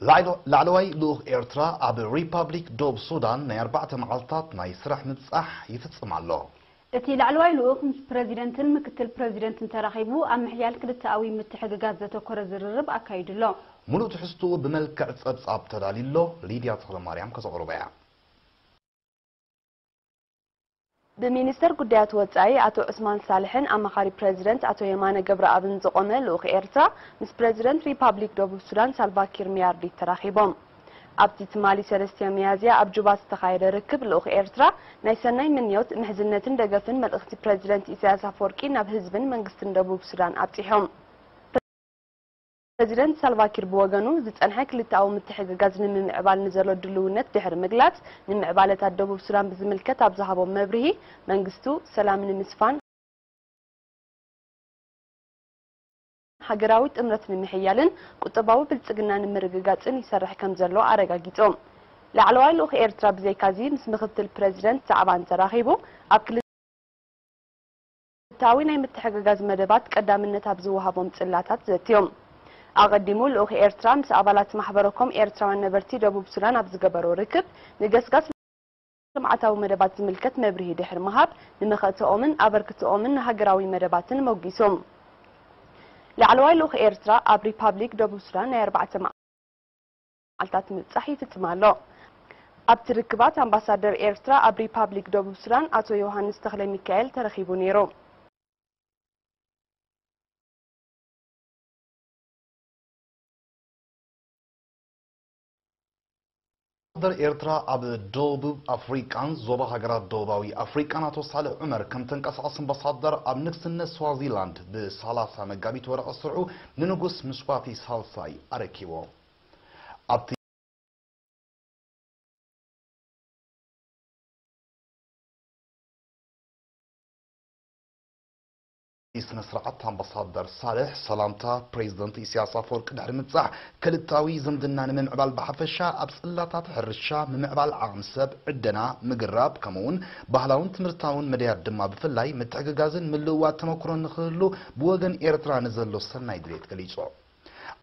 ላዕሎ-፣ ላዕለዋይ ልኡኽ ኤርትራ ኣብ ሪፓብሊክ ዶብ ሱዳን ናይ ኣርባዕተ መዓልታት ናይ ስራሕ ምብጻሕ ይፍጽም ኣሎ። እቲ ላዕለዋይ ልኡኽ ምስ ፕረዚደንትን ምክትል ፕረዚደንትን ተራኺቡ ኣብ ምሕያል ክልተኣዊ ምትሕግጋዝ ዘተኮረ ዝርርብ ኣካይዱ ኣሎ። ሙሉእ ትሕዝትኡ ብመልክዕ ጸብጻብ ተዳልዩ ኣሎ። ሊድያ ተኽለማርያም ከተቕርቦ እያ። ብሚኒስተር ጉዳያት ወጻኢ ኣቶ ዑስማን ሳልሕን ኣማኻሪ ፕረዚደንት ኣቶ የማነ ገብረኣብን ዝቖመ ልኡኽ ኤርትራ፣ ምስ ፕረዚደንት ሪፓብሊክ ደቡብ ሱዳን ሳልቫ ኪር ሚያርዲት ተራኺቦም። ኣብቲ ትማሊ ሰለስተ ሚያዝያ ኣብ ጁባ ዝተኻየደ ርክብ፣ ልኡኽ ኤርትራ ናይ ሰናይ ምንዮት፣ ምሕዝነትን ደገፍን መልእኽቲ ፕረዚደንት ኢሳያስ ኣፈወርቂ ናብ ህዝብን መንግስትን ደቡብ ሱዳን ኣብጺሖም። ፕረዚደንት ሳልቫ ኪር ብወገኑ፣ ዝጸንሐ ክልተኣዊ ምትሕግጋዝ ንምምዕባል ንዘሎ ድልውነት ድሕሪ ምግላጽ፣ ንምዕባለታት ደቡብ ሱዳን ብዝምልከት ኣብ ዝሃቦ መብርሂ፣ መንግስቱ ሰላም ንምስፋን፣ ሃገራዊ ጥምረት ንምሕያልን ቁጠባዊ ብልጽግና ንምርግጋጽን ይሰርሕ ከም ዘሎ ኣረጋጊጹ። ላዕለዋይ ልኡኽ ኤርትራ ብዘይካዚ ምስ ምክትል ፕረዚደንት ዛዕባን ተራኺቡ፣ ኣብ ክልተ ክልተኣዊ ናይ ምትሕግጋዝ መደባት ቀዳምነት ኣብ ዝወሃቦም ጽላታት ዘትዮም። ኣቐዲሙ ልኡኽ ኤርትራ ምስ ኣባላት ማሕበረ ኮም ኤርትራውያን ነበርቲ ደቡብ ሱዳን ኣብ ዝገበሮ ርክብ፣ ንገስጋስ ልምዓታዊ መደባት ዝምልከት መብርሂ ድሕሪ ምሃብ፣ ንመኸተኦምን ኣበርክትኦምን ንሃገራዊ መደባትን ሞጊሶም። ላዕለዋይ ልኡኽ ኤርትራ ኣብ ሪፓብሊክ ደቡብ ሱዳን ናይ ኣርባዕተ መዓልታት ምብጻሕ ይፍጽም ኣሎ። ኣብቲ ርክባት ኣምባሳደር ኤርትራ ኣብ ሪፓብሊክ ደቡብ ሱዳን ኣቶ ዮሃንስ ተኽለ ሚካኤል ተረኺቡ ነይሩ። ኣምባሳደር ኤርትራ ኣብ ደቡብ ኣፍሪቃን ዞባ ሃገራት ደቡባዊ ኣፍሪቃን ኣቶ ሳልሕ ዑመር፣ ከም ተንቀሳቓሲ ኣምባሳደር ኣብ ንግስነት ስዋዚላንድ ብ30 መጋቢት ወረቐት ስርሑ ንንጉስ ምስዋቲ ሳልሳይ ኣረኪቦ። ኣብቲ ስነ ስርዓት ኣምባሳደር ሳልሕ ሰላምታ ፕሬዝደንት ኢሳያስ ኣፈወርቂ ድሕሪ ምብጻሕ፣ ክልታዊ ዝምድና ንምምዕባል ብሓፈሻ ኣብ ጽላታት ሕርሻ፣ ምምዕባል ዓቕሚ ሰብ፣ ዕደና፣ ምግራብ፣ ከምኡውን ባህላውን ትምህርታውን መዳያት ድማ ብፍላይ ምትሕግጋዝን ምልውዋጥ ተመክሮን ንኽህሉ ብወገን ኤርትራ ንዘሎ ሰናይ ድሌት ገሊጹ።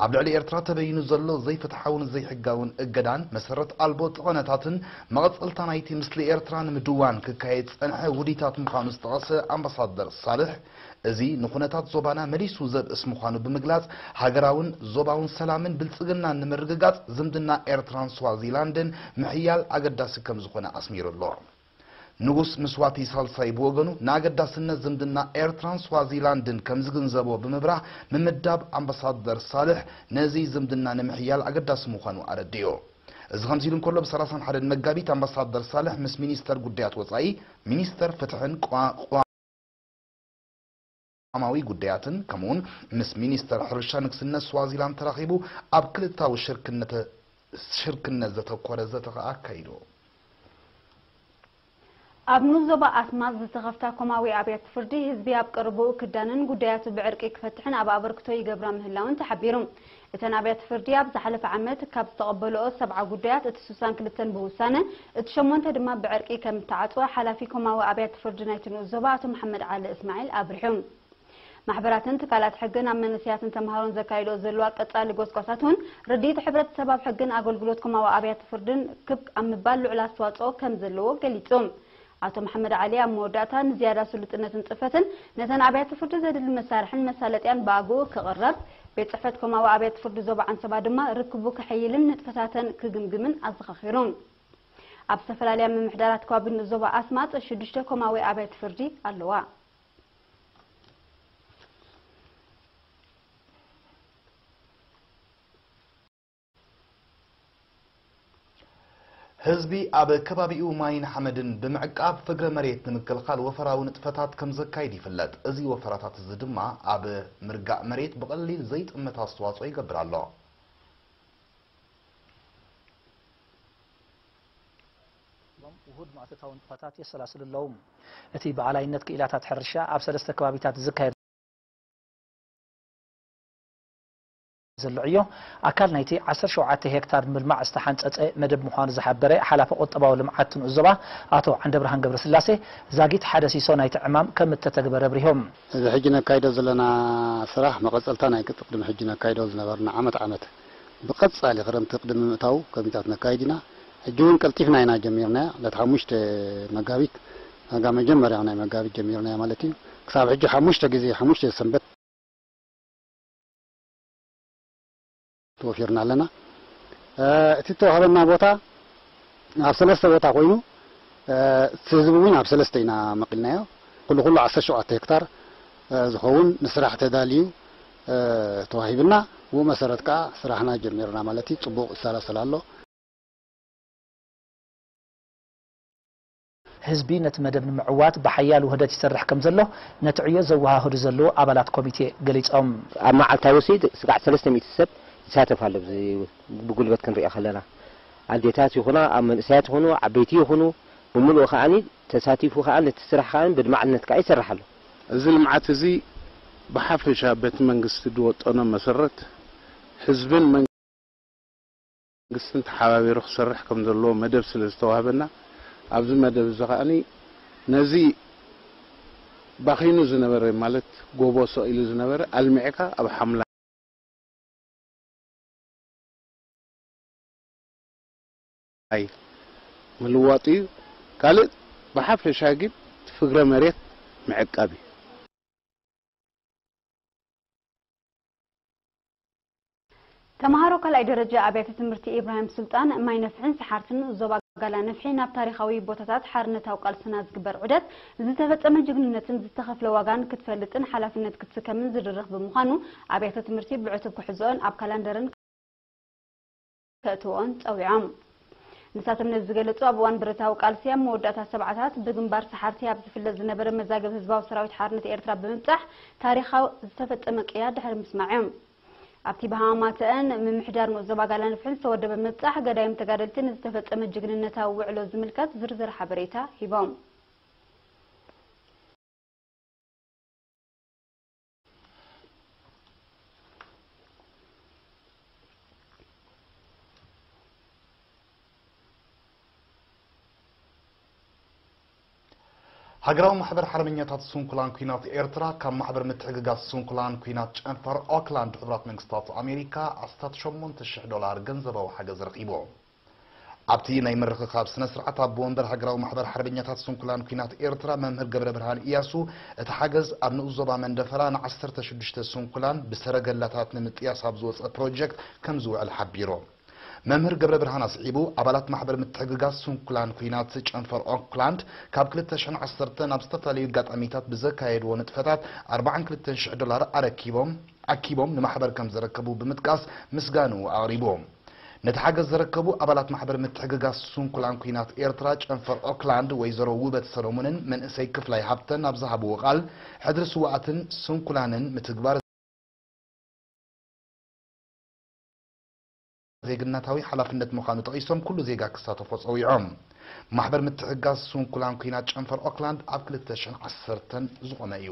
ኣብ ልዕሊ ኤርትራ ተበይኑ ዘሎ ዘይፍትሓውን ዘይሕጋውን እገዳን መሰረት ኣልቦ ጠቐነታትን መቐጸልታ ናይቲ ምስሊ ኤርትራ ንምድዋን ክካየድ ዝጸንሐ ውዲታት ምዃኑ ዝጠቐሰ ኣምባሳደር ሳልሕ፣ እዚ ንኹነታት ዞባና መሊሱ ዘብእስ ምዃኑ ብምግላጽ፣ ሃገራውን ዞባውን ሰላምን ብልጽግናን ንምርግጋጽ ዝምድና ኤርትራን ስዋዚላንድን ምሕያል ኣገዳሲ ከም ዝኾነ ኣስሚሩ ኣሎ። ንጉስ ምስዋቲ ሳልሳይ ብወገኑ፣ ንኣገዳስነት ዝምድና ኤርትራን ስዋዚላንድን ከም ዝግንዘቦ ብምብራህ፣ ምምዳብ ኣምባሳደር ሳልሕ ነዚ ዝምድና ንምሕያል ኣገዳሲ ምዃኑ ኣረዲኡ። እዚ ከምዚ ኢሉ እንከሎ፣ ብ31 መጋቢት ኣምባሳደር ሳልሕ ምስ ሚኒስተር ጉዳያት ወጻኢ፣ ሚኒስተር ፍትሕን ቋ-፣ ቋ-፣ ቅዋማዊ ጉዳያትን፣ ከምኡውን ምስ ሚኒስተር ሕርሻ ንግስነት ስዋዚላንድ ተራኺቡ ኣብ ክልታዊ ሽርክነተ-፣ ሽርክነት ዘተኮረ ዘተ ከኣ ኣካይዱ። ኣብ ንኡስ ዞባ ኣስማጥ ዝተኸፍታ ኮማዊ ኣብያተ ፍርዲ፣ ህዝቢ ኣብ ቀረባኡ ክዳንን ጉዳያቱ ብዕርቂ ክፈትሕን ኣብ ኣበርክቶ ይገብራ ምህላውን ተሓቢሩ። እተን ኣብያተ ፍርዲ ኣብ ዝሓለፈ ዓመት ካብ ዝተቐበልኦ ሰብዓ ጉዳያት፣ እቲ ስሳን ክልተን ብውሳነ፣ እቲ ሸሞንተ ድማ ብዕርቂ ከም እተዓጽወ ሓላፊ ኮማዊ ኣብያተ ፍርዲ ናይቲ ንኡስ ዞባ ኣቶ መሓመድ ዓሊ እስማዒል ኣብሪሑ። ማሕበራትን ትካላት ሕግን ኣብ መንእሰያትን ተምሃሮን ዘካይድኦ ዘለዋ ቀጻሊ ጎስጓሳት እውን፣ ርድኢት ሕብረተሰብ ኣብ ሕግን ኣገልግሎት ኮማዊ ኣብያተ ፍርድን ክብ ኣብ ምባል ልዑል ኣስተዋጽኦ ከም ዘለዎ ገሊጹ። ኣቶ መሓመድ ዓሊ ኣብ መወዳእታ፣ ንዝያዳ ስሉጥነትን ጽፈትን ነተን ኣብያተ ፍርዲ ዘድሊ መሳርሕን መሳለጥያን ብኣግኡ ክቕረብ፣ ቤት ጽሕፈት ኮማዊ ኣብያተ ፍርዲ ዞባ ዓንሰባ ድማ ርክቡ ከሐይልን ንጥፈታተን ክግምግምን ኣዘኻኺሩ። ኣብ ዝተፈላለያ ምምሕዳራት ከባቢ ንኡስ ዞባ ኣስማጥ ሽዱሽተ ኮማዊ ኣብያተ ፍርዲ ኣለዋ። ህዝቢ ኣብ ከባቢኡ ማይን ሓመድን ብምዕቃብ ፍግረ መሬት ንምክልኻል ወፈራዊ ንጥፈታት ከም ዘካይድ ይፍለጥ። እዚ ወፈራታት እዚ ድማ ኣብ ምርጋእ መሬት ብቐሊል ዘይጥምት ኣስተዋጽኦ ይገብር ኣሎ። ውሁድ ማእቶታዊ ንጥፈታት የሰላስሉ ኣለዉ። እቲ ብኣላይነት ክኢላታት ሕርሻ ኣብ ሰለስተ ከባቢታት ዝካየድ ዘሎ ዕዮ፣ ኣካል ናይቲ ዓሰርተ ሸውዓተ ሄክታር ንምልማዕ ዝተሓንጸጸ መደብ ምዃኑ ዝሓበረ ሓላፊ ቁጠባዊ ልምዓት ንኡስ ዞባ ኣቶ ዓንደብርሃን ገብረስላሴ፣ ዛጊት ሓደ ሲሶ ናይቲ ዕማም ከም እተተግበረ ኣብሪሆም። እዚ ሕጂ ነካይዶ ዘለና ስራሕ መቐጸልታ ናይቲ ቅድሚ ሕጂ ነካይዶ ዝነበርና ዓመት ዓመት ብቐጻሊ ክረምቲ ቅድሚ ምእታዉ ኮሚታት ነካይድ ኢና። ሕጂ እውን ቀልጢፍና ኢና ጀሚርናያ። ዕለት ሓሙሽተ መጋቢት፣ ዋጋ መጀመርያ ናይ መጋቢት ጀሚርናያ ማለት እዩ። ክሳብ ሕጂ ሓሙሽተ ግዜ፣ ሓሙሽተ ሰንበት ተወፊርና ኣለና። እ፣ እቲ እተዋህበና ቦታ ኣብ ሰለስተ ቦታ ኮይኑ፣ እ፣ እቲ ህዝቢ እውን ኣብ ሰለስተ ኢና መቒልናዮ። ኩሉ ኩሉ ዓሰርተ ሸውዓተ ሄክታር፣ እ፣ ዝኸውን ንስራሕ ተዳልዩ፣ እ፣ ተዋሂብና፣ ብኡ መሰረት ከዓ ስራሕና ጀሚርና ማለት እዩ። ጽቡቕ ይሰላሰል ኣሎ። ህዝቢ ነቲ መደብ ንምዕዋት ብሓያል ውህደት ይሰርሕ ከም ዘሎ ነቲ ዕዮ ዘወሃህዱ ዘለዉ ኣባላት ኮሚቴ ገሊጾም። ኣብ መዓልታዊ ስዒት ስጋዕ ሰለስተ ሚእቲ ሰብ ይሳተፍ ኣሎ። ብዚ ብጉልበት ክንሪኦ ከለና ኣዴታት ይኹና፣ ኣብ መንእሰያት ይኹኑ፣ ዓበይቲ ይኹኑ፣ ብምሉኡ ከኣኒ ተሳቲፉ ከኣ ነቲ ስራሕ ከኣ ብድማዕነት ከኣ ይሰርሕ ኣሎ። እዚ ልምዓት እዚ ብሓፈሻ ቤት መንግስቲ ዝወጠኖ መሰረት ህዝብን መንግስትን ተሓባቢሩ ክሰርሕ ከም ዘለዎ መደብ ስለ ዝተዋህበና ኣብዚ መደብ እዚ ከኣኒ ነዚ ባኺኑ ዝነበረ ማለት ጎቦ ሰቕ ኢሉ ዝነበረ ኣልሚዕካ ኣብ ሓምላ ኣይ ምልዋጥ እዩ። ካልእ ብሓፈሻ ግን እቲ ፍግረ መሬት ምዕቃብ እዩ። ተምሃሮ ካልኣይ ደረጃ ኣብያተ ትምህርቲ ኢብራሂም ሱልጣን ማይ ነፍሕን ሰሓርትን ዞባ ጋላ ነፍሒ ናብ ታሪኻዊ ቦታታት ሓርነታዊ ቃልስና ዝግበር ዑደት ዝተፈጸመ ጅግንነትን ዝተኸፍለ ዋጋን ክትፈልጥን ሓላፍነት ክትስከምን ዝድርኽ ብምዃኑ ኣብያተ ትምህርቲ ብዕቱብ ክሕዝኦን ኣብ ካላንደርን ከእትውኦን ጸዊዖም። ንሳቶም ነዚ ዝገለጹ ኣብ እዋን ብረታዊ ቃልሲ ኣብ መወዳእታ ሰብዓታት ብግንባር ሰሓርቲ ኣብ ዝፍለጥ ዝነበረ መዛግብ ህዝባዊ ሰራዊት ሓርነት ኤርትራ ብምብጻሕ ታሪኻዊ ዝተፈጸመ ቅያ ድሕሪ ምስማዕ እዮም። ኣብቲ ብሃማማተአን ምምሕዳር ንኡስ ዞባ ጋላንፍሕን ዝተወደበ ምብጻሕ ገዳይም ተጋደልቲ ንዝተፈጸመ ጅግንነታዊ ውዕሎ ዝምልከት ዝርዝር ሓበሬታ ሂቦም። ሃገራዊ ማሕበር ሓርበኛታት ስንኩላን ኲናት ኤርትራ ካብ ማሕበር ምትሕግጋዝ ስንኩላን ኲናት ጨንፈር ኦክላንድ ሕቡራት መንግስታት ኣሜሪካ ኣስታት ሸሞንተ ሽሕ ዶላር ገንዘባዊ ሓገዝ ረኺቡ። ኣብቲ ናይ ምርኽኻብ ስነ ስርዓት ኣቦ ወንበር ሃገራዊ ማሕበር ሓርበኛታት ስንኩላን ኲናት ኤርትራ መምህር ገብረብርሃን ኢያሱ እቲ ሓገዝ ኣብ ንኡስ ዞባ መንደፈራ ንዓሰርተ ሽዱሽተ ስንኩላን ብሰረገላታት ንምጥያስ ኣብ ዝወፀ ፕሮጀክት ከም ዝውዕል ሓቢሩ። መምህር ገብረብርሃን ኣስዒቡ ኣባላት ማሕበር ምትሕግጋዝ ስንኩላን ኲናት ጨንፈር ኦክላንድ ካብ ክልተ ሽሕን ዓሰርተን ኣብ ዝተፈላለዩ ኣጋጣሚታት ብዘካየድዎ ንጥፈታት ኣርባዓን ክልተን ሽሕ ዶላር ኣረኪቦም ኣኪቦም ንማሕበር ከም ዘረከቡ ብምጥቃስ ምስጋንኡ ኣቕሪቡ። ነቲ ሓገዝ ዘረከቡ ኣባላት ማሕበር ምትሕግጋዝ ስንኩላን ኲናት ኤርትራ ጨንፈር ኦክላንድ ወይዘሮ ውበት ሰሎሙንን መንእሰይ ክፍላይ ሃብተን ኣብ ዝሃብዎ ቃል ሕድሪ ስውኣትን ስንኩላንን ምትግባር ዜግነታዊ ሓላፍነት ምዃኑ ጠቒሶም ኩሉ ዜጋ ክሳተፎ ጸዊዖም። ማሕበር ምትሕግጋዝ ስንኩላን ኲናት ጨንፈር ኦክላንድ ኣብ ክልተ ሽሕን ዓሰርተን ዝቖመ እዩ።